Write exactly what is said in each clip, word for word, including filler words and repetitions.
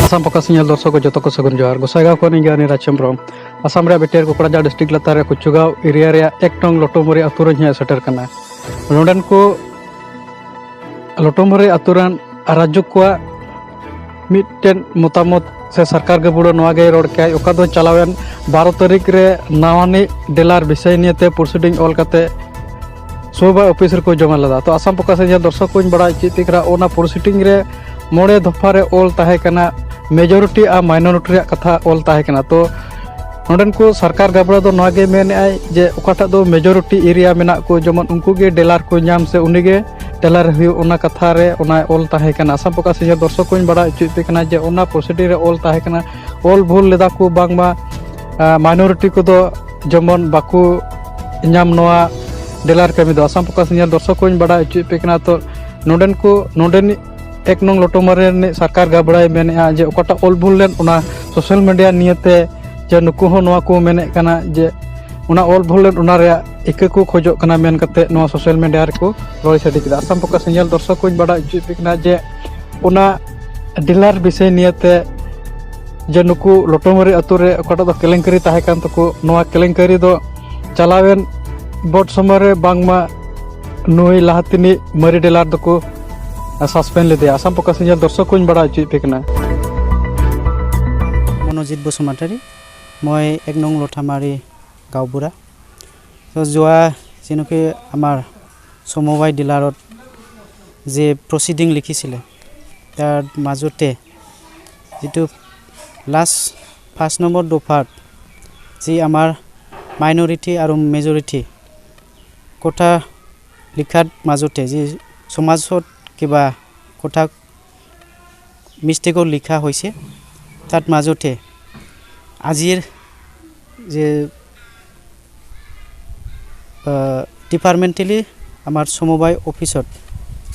Assam focus ᱧᱮᱞ ᱫᱚᱨᱥᱚᱠ ᱠᱚ ᱡᱚᱛᱚ ᱠᱚ ᱥᱟᱹᱜᱩᱱ ᱡᱚᱦᱟᱨ᱾ ᱜᱚᱸᱥᱟᱭᱜᱟᱸᱣ ᱠᱷᱚᱱ ᱤᱧ ᱜᱮ ᱟᱹᱱᱤ ᱨᱟᱡᱽ ᱦᱮᱢᱵᱨᱚᱢ᱾ ᱟᱥᱟᱢ ᱨᱮᱭᱟᱜ ᱵᱤᱴᱤᱭᱟᱨ ᱠᱚᱠᱲᱟᱡᱷᱟᱲ ᱰᱤᱥᱴᱨᱤᱠᱴ ᱞᱟᱛᱟᱨ ᱨᱮ ᱠᱩᱪᱩᱜᱟᱸᱣ ᱮᱨᱤᱭᱟ ᱨᱮᱭᱟᱜ ᱮᱠ ᱱᱚᱝ ᱞᱚᱴᱚᱢᱩᱨᱤ ᱟᱹᱛᱩ ᱨᱮᱧ ᱦᱮᱡ ᱥᱮᱴᱮᱨ ᱠᱟᱱᱟ᱾ ᱱᱚᱰᱮᱱ ᱠᱚ ᱞᱚᱴᱚᱢᱩᱨᱤ ᱟᱹᱛᱩ ᱨᱮᱱ ᱨᱟᱡᱩ ᱠᱚᱣᱟᱜ ᱢᱤᱫᱴᱮᱱ ᱢᱚᱛᱟᱢᱚᱛ ᱥᱮ ᱥᱚᱨᱠᱟᱨ ᱜᱟᱹᱵᱩᱲᱟᱹ ᱱᱚᱣᱟ ᱜᱮᱭ ᱨᱚᱲ ᱠᱮᱜᱼᱟᱭ, ᱚᱠᱟ ᱫᱚ ᱪᱟᱞᱟᱣᱮᱱ ᱵᱟᱨᱚ ᱛᱟᱹᱨᱤᱠᱷ ᱨᱮ ᱱᱟᱣᱟᱱᱤᱡ ᱰᱤᱞᱟᱨ ᱵᱤᱥᱚᱭ ᱱᱤᱭᱮᱛᱮ ᱯᱨᱚᱥᱤᱰᱤᱝ ᱚᱞ ᱠᱟᱛᱮ ᱥᱚᱢᱚᱵᱟᱭ ᱚᱯᱷᱤᱥ ᱨᱮᱠᱚ ᱡᱚᱢᱟ ᱞᱮᱫᱟ᱾ ᱛᱚ ᱟᱥᱟᱢ ᱯᱷᱳᱠᱟᱥ ᱨᱮᱱ ᱫᱚᱨᱥᱚᱠ ᱠᱚᱧ ᱵᱟᱲᱟᱭ ᱦᱚᱪᱚᱭᱮᱫ ᱯᱮ ᱠᱟᱱᱟ, ᱚᱱᱟ ᱯᱨᱚᱥᱤᱰᱤᱝ ᱨᱮ ᱢᱚᱬᱮ ᱫᱚᱯᱷᱟ ᱨᱮ ᱚᱞ ᱛᱟᱦᱮᱸ ᱠᱟᱱᱟ, ᱢᱮᱡᱚᱨᱤᱴᱤ ᱟᱨ ᱢᱟᱭᱱᱚᱨᱤᱴᱤ ᱨᱮᱭᱟᱜ ᱠᱟᱛᱷᱟ ᱚᱞ ᱛᱟᱦᱮᱸ ᱠᱟᱱᱟ᱾ ᱛᱚ ᱱᱚᱰᱮᱱ ᱠᱚ ᱥᱚᱨᱠᱟᱨ ᱜᱟᱵᱲᱟ ᱫᱚ ᱱᱚᱣᱟ ᱜᱮ ᱢᱮᱱᱮᱫᱼᱟᱭ ᱡᱮ ᱚᱠᱟᱴᱟᱜ ᱫᱚ ᱢᱮᱡᱚᱨᱤᱴᱤ ᱮᱨᱤᱭᱟ ᱢᱮᱱᱟᱜ ᱠᱚ, ᱡᱮᱢᱚᱱ ᱩᱱᱠᱩ ᱜᱮ ᱰᱤᱞᱟᱨ ᱠᱚ ᱧᱟᱢ ᱥᱮ ᱩᱱᱤ ᱜᱮ ᱰᱤᱞᱟᱨ ᱦᱩᱭᱩᱜ, ᱚᱱᱟ ᱠᱟᱛᱷᱟ ᱨᱮ ᱚᱱᱟ ᱚᱞ ᱛᱟᱦᱮᱸ ᱠᱟᱱᱟ᱾ ᱟᱥᱟᱢ ᱯᱷᱳᱠᱟᱥ ᱨᱮᱱ ᱫᱚᱨᱥᱚᱠ ᱠᱚᱧ ᱵᱟᱲᱟᱭ ᱦᱚᱪᱚᱭᱮᱫ ᱯᱮ ᱠᱟᱱᱟ ᱡᱮ ᱚᱱᱟ ᱯᱨᱚᱥᱤᱰᱤᱝ ᱨᱮ ᱚᱞ ᱛᱟᱦᱮᱸ ᱠᱟᱱᱟ, ᱚᱞ ᱵᱷᱩᱞ ᱞᱮᱫᱟ ᱠᱚ ᱵᱟᱝᱢᱟ ᱢᱟᱭᱱᱚᱨᱤᱴᱤ ᱠᱚᱫᱚ ᱡᱮᱢᱚᱱ ᱵᱟᱠᱚ ᱧᱟᱢ ᱱᱚᱣᱟ ᱰᱤᱞᱟᱨ ᱠᱟᱹᱢᱤ ᱫᱚ᱾ ᱟᱥᱟᱢ ᱯᱷᱳᱠᱟᱥ ᱨᱮᱱ ᱫᱚᱨᱥᱚᱠ ᱠᱚᱧ ᱵᱟᱲᱟᱭ ᱦᱚᱪᱚᱭᱮᱫ ᱯᱮ ᱠᱟᱱᱟ᱾ ᱛᱚ ᱱᱚᱰᱮᱱ ᱠᱚ, ᱱᱚᱰᱮᱱᱤᱡ ᱮᱠ ᱱᱚᱝ ᱞᱚᱴᱚᱢᱩᱨᱤ ᱨᱤᱱᱤᱡ ᱥᱚᱨᱠᱟᱨ ᱜᱟᱵᱲᱟᱭ ᱢᱮᱱᱮᱫᱼᱟ ᱡᱮ ᱚᱠᱟᱴᱟᱜ ᱚᱞ ᱵᱷᱩᱞ ᱞᱮᱱ ᱚᱱᱟ ᱥᱳᱥᱟᱞ ᱢᱤᱰᱤᱭᱟ ᱱᱤᱭᱮᱛᱮ, ᱡᱮ ᱱᱩᱠᱩ ᱦᱚᱸ ᱱᱚᱣᱟ ᱠᱚ ᱢᱮᱱᱮᱫ ᱠᱟᱱᱟ ᱡᱮ ᱚᱱᱟ ᱚᱞ ᱵᱷᱩᱞ ᱞᱮᱱ ᱚᱱᱟ ᱨᱮᱭᱟᱜ ᱤᱠᱟᱹ ᱠᱚ ᱠᱷᱚᱡᱚᱜ ᱠᱟᱱᱟ ᱢᱮᱱ ᱠᱟᱛᱮ ᱱᱚᱣᱟ ᱥᱳᱥᱟᱞ ᱢᱤᱰᱤᱭᱟ ᱨᱮᱠᱚ ᱨᱚᱲ ᱥᱟᱰᱮ ᱠᱮᱫᱟ᱾ ᱟᱥᱟᱢ ᱯᱷᱳᱠᱟᱥ ᱨᱮᱱ ᱧᱮᱞ ᱫᱚᱨᱥᱚᱠ ᱠᱚᱧ ᱵᱟᱲᱟᱭ ᱦᱚᱪᱚᱭᱮᱫ ᱯᱮ ᱠᱟᱱᱟ ᱡᱮ ᱚᱱᱟ ᱰᱤᱞᱟᱨ ᱵᱤᱥᱚᱭ ᱱᱤᱭᱮᱛᱮ ᱡᱮ ᱱᱩᱠᱩ ᱞᱚᱴᱚᱢᱩᱨᱤ ᱟᱹᱛᱩ ᱨᱮ ᱚᱠᱟᱴᱟᱜ ᱫᱚ ᱠᱮᱞᱮᱝᱠᱟᱨᱤ ᱛᱟᱦᱮᱸ ᱠᱟᱱ ᱛᱟᱠᱚ, ᱱᱚᱣᱟ ᱠᱮᱞᱮᱝᱠᱟᱨᱤ ᱫᱚ ᱪᱟᱞᱟᱣᱮᱱ ᱵᱳᱨᱰ ᱥᱚᱢᱚᱭ ᱨᱮ ᱵᱟᱝᱢᱟ ᱱᱩᱭ ᱞᱟᱦᱟ ᱛᱮᱱᱤᱡ ᱢᱟᱹᱨᱤ ᱰᱤᱞᱟᱨ ᱫᱚᱠᱚ ᱥᱟᱥᱯᱮᱱᱰ ᱞᱮᱫᱮᱭᱟ᱾ ᱟᱥᱟᱢ ᱯᱷᱳᱠᱟᱥ ᱨᱮᱱ ᱧᱮᱞ ᱫᱚᱨᱥᱚᱠ ᱠᱚᱧ ᱵᱟᱲᱟᱭ ᱦᱚᱪᱚᱭᱮᱫ ᱯᱮ ᱠᱟᱱᱟ᱾ মনোজিত বসুমতাৰী, মই এক নং লঠামাৰী গাঁওবুঢ়া। তো যোৱা যেনেকৈ আমাৰ সমবায় ডিলাৰত যে প্ৰচিডিং লিখিছিলে, তাৰ মাজতে যিটো লাষ্ট পাঁচ নম্বৰ দফাত যি আমাৰ মাইনৰিটি আৰু মেজৰিটি কথা লিখাত মাজতে যি সমাজত কিবা কথা মিষ্টেকত লিখা হৈছে, তাত মাজতে আজিৰ যে ডিপাৰ্টমেণ্টেলি আমাৰ সমবায় অফিচত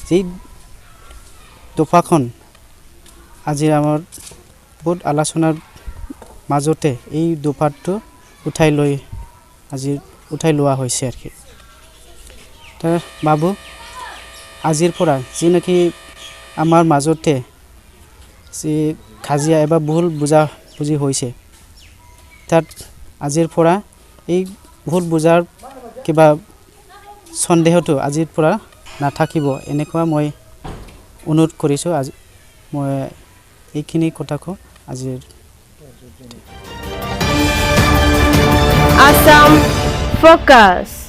যি দফাখন আজিৰ আমাৰ বহুত আলোচনাৰ মাজতে এই দফাটো উঠাই লৈ আজি উঠাই লোৱা হৈছে আৰু কি। তো বাবু, আজিৰ পৰা যি নেকি আমাৰ মাজতে যি কাজিয়া এবাৰ ভুল বুজা বুজি হৈছে। তাত আজিৰ পৰা এই ভুল বুজাৰ কিবা সন্দেহটো আজিৰ পৰা নাথাকিব, এনেকুৱা মই অনুৰোধ কৰিছোঁ। আজি মই এইখিনি কথা কওঁ আজিৰ। Assam Focus.